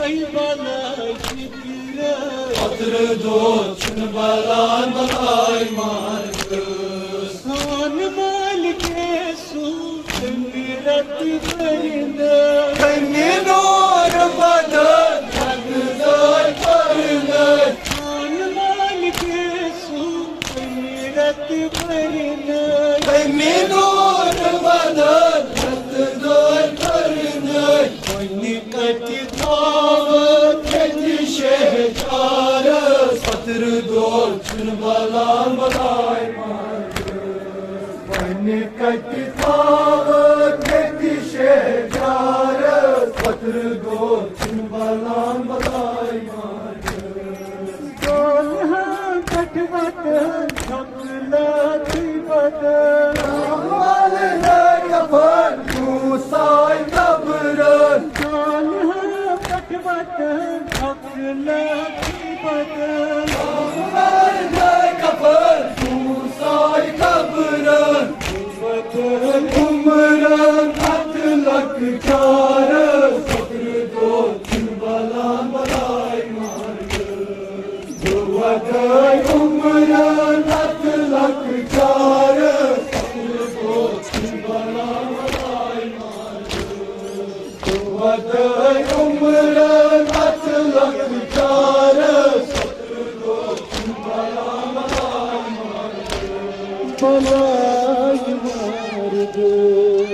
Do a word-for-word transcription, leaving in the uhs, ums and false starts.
بلاے فکر۔ قطرٕ دود چھُنہٕ بلان بلاے مارگس۔ سون مالکے سوٗز تٔمۍ رتہٕ پرندٕ۔ تٔمۍ نور بدل رتہٕ دٲدۍ پرندٕ۔ سون مالکے سوٗز تٔمۍ رتہٕ پرندٕ۔ تٔمۍ نور بدل رتہٕ دٲدۍ پرندٕ۔ وۄنۍ کتہِ تھاوَتھ ییٚتہِ شہجارس؟ قطرٕ دود چھُنہٕ بلان بلاے مارگس۔ وۄنۍ کتہِ تھاوَتھ ییٚتہِ شہجارس؟ قطرٕ دود چھُنہٕ بلان بلاے مارگس۔ دولہٕ ہن پٮ۪ٹھ وتن غفلتٕے بدل۔ اول نہ کفن کُس آے قبرن۔ دولہٕ ہن پٮ۪ٹھ وتن غفلتٕے بدل۔ اول نہ کفن کُس آے قبرن۔ عمرن اتھ لۄکچارس۔ قطرٕ دود چھُنہٕ بلان بلاے مارگس۔ وۄدٲے عمرن اتھ لۄکچارس۔ وۄدٲے عمرن اتھ لۄکچارس۔ بلاے مارگس۔